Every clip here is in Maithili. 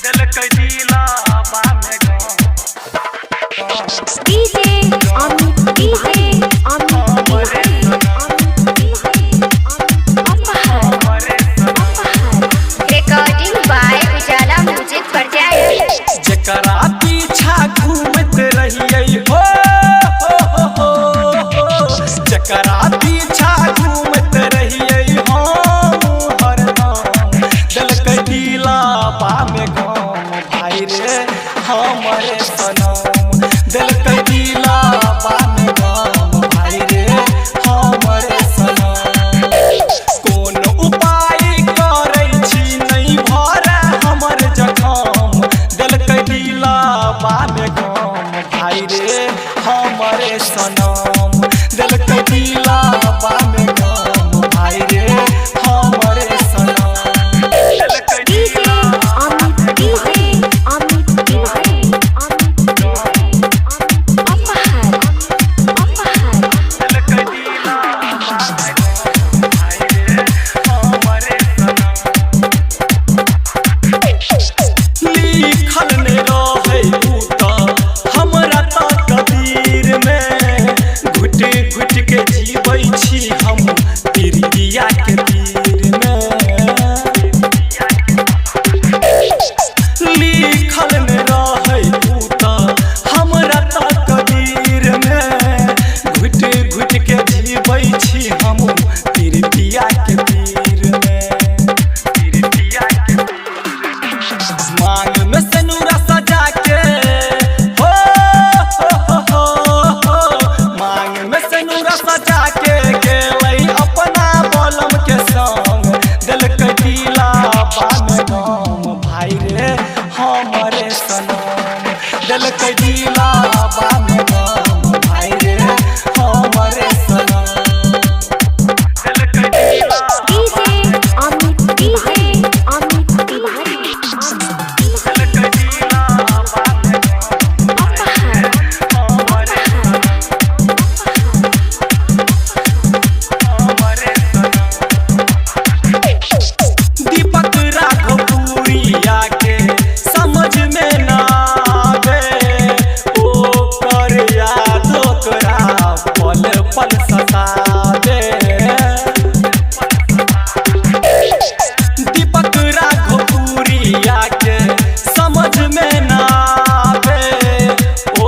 देलकै दिलाबा में गम। DJ Amit Tiwari, Amit Tiwari, Amit Tiwari, Apahar, Apahar. Recording by Ujala music Barjai. जेकरा पीछा घूमत रहियै हो, हो, हो, हो, हो। जेकरा पीछा घूमत रहियै हम हरदम, देलकै दिलाबा में गम भाई रे हमरे सनम, देलकै दिलाबा में गम भाई रे हमरे सनम। कोन उपाय करै छी नहि भरे हमर जखम, देलकै दिलाबा में गम भाई रे हमरे सनम, देलकै दिलाबा में गम भाई रे हमरे सनम, देलकै DJ Amit Tiwari, Amit Tiwari, Amit Tiwari, Apahar, Apahar. देलकै दिलाबा में गम भाई रे हमरे सनम। लिखल ने रहै उ तऽ हमरा तऽ कबीर में, घुट घुट के जीबै छी हम तिरकिया के तीर में। लिखल ने रहै उ तऽ हमरा तऽ कबीर में, घुट घुट के जीबै छी हम तिरकिया के तीर में, तिरकिया के मांग में सेनुरा सजा के हो, हो, हो, हो, हो। मांग में सेनुरा सजा के गेलै अपना बलम के संग, देलकै दिलाबा में गम भाई रे हमरे सनम, देलकै दिलाबा में गम भाई रे हमरे सनम, देलकै दिलाबा DJ Amit Tiwari, Amit Tiwari, Amit Tiwari, देलकै दिलाबा में गम Apahar, हमरे दीपक राघवपुरिया के समझ में ना आवे, ओकर याद ओकरा पल पल सतावे। दीपक राघवपुरिया के समझ में ना आवे,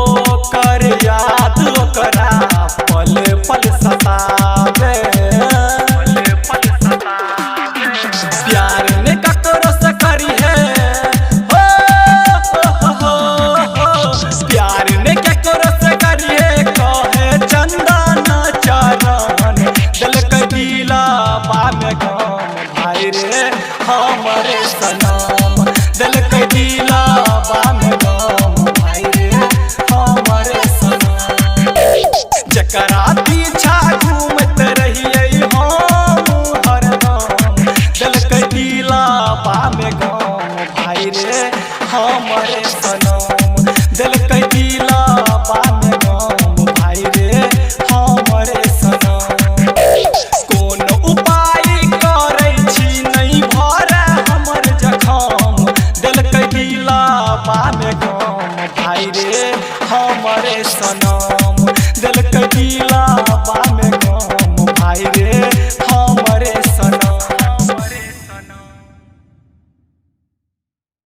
ओकर याद ओकरा पल पल सतावे, पल पल सतावे। प्यार ने ककरो से करी है हो, हो, हो, हो, हो। प्यार ने ककरो से करी है कहे चंदन चरण, देलकै दिलाबा में गम भाई रे हमरे सनम, देलकै दिलाबा में गम भाई रे हमरे सनम। जकरा पीछा घूमत रहियै हम हरदम, देलकै दिलाबा में गम भाई रे हमरे सनम, देलकै दिलाबा में गम भाई रे हमरे सनम। कोन उपाय करै छी नहि भरे हमर जखम, देलकै दिलाबा में गम भाई रे हमरे सनम।